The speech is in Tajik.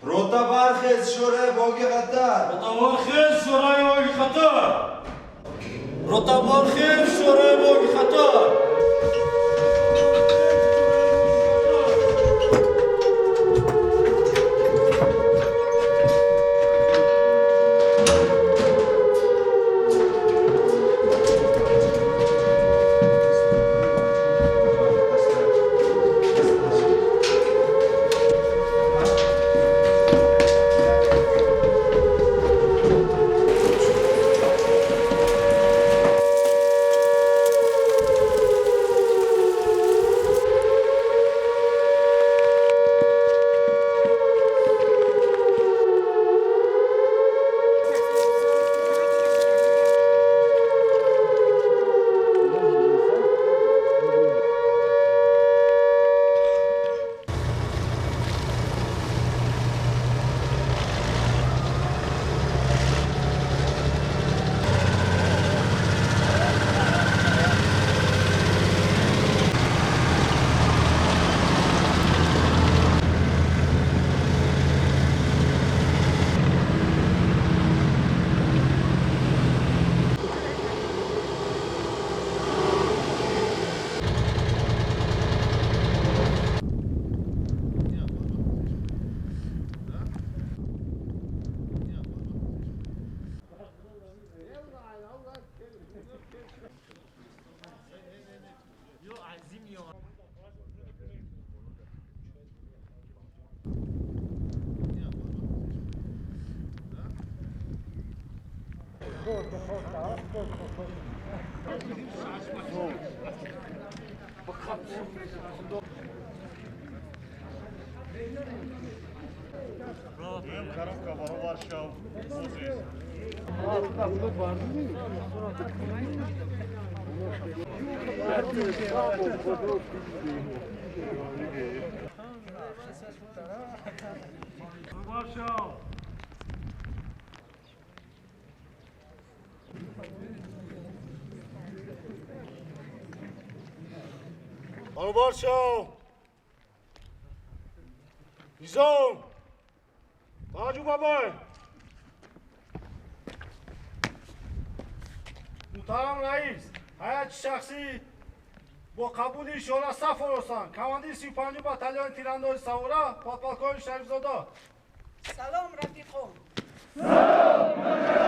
Рота бархез, шӯраи боги хатар. Рота бархез, шӯраи боги хатар. Рота бархез, шӯраи боги хатар. Баробар шав! Низом! Таваҷҷӯҳ ба бой! Муҳтарам раис, ҳайати шахсӣ бо қабули ишора саф оростанд. Командири 35 батальони тирандози савора подполковник Шарифзода. Салом, рафиқон! Салом!